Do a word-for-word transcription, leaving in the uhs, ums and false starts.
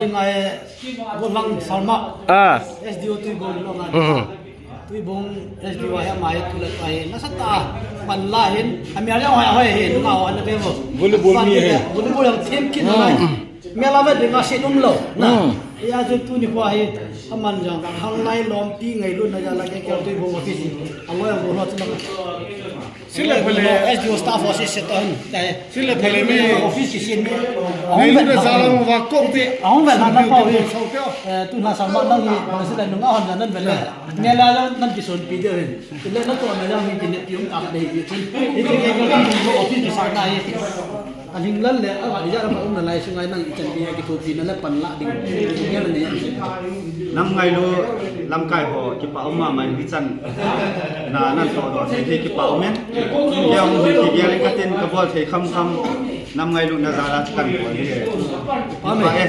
Ngai, Golang Salma. Ah. S D O Tuibong lo ngai. Hmm. Tuibong S D O ahi, ama hi tu le tu ahi. Nasatah a pan la hin. Ami ahi, hoi, hoi, hin. Ngau, ana ve vo. Volleyball mi hi. Volleyball yang team kit na ngai. Hmm. Mela ve dinga se um lou. Na. Hmm. Hijeh chun tuni kho hi. Aman jong. Hang nai lom ti ngailutna jal a ke ke Tuibong office. Aloi ang bol ho chu na. Sile phale. S D O staff office se to hin. Sile phale mi. Office kisin mi. Ahung vet na jalang va kong te. Ahung vet na na pau hi. Eh, tu na Salma nang hi, na sile nung ahon na nan vet le. Nge la la nan kisun pi de hin. Ile na to na jang hi kine pi um tak de hi. Hi kine ke office kisa na hi. Aling lal le, a, ija ram um na lai sungai nang ichan pi kithopi na le pan la ding. Nge na ni. Nam ngailu lamkai ho, kipa um mama in hichan na nan toh doh thei thei kipa um in. Kei hung hin kigel in katin kabol thei kham kham. Nam ngailutna jal a kan bol hi. Amen. Kipa e.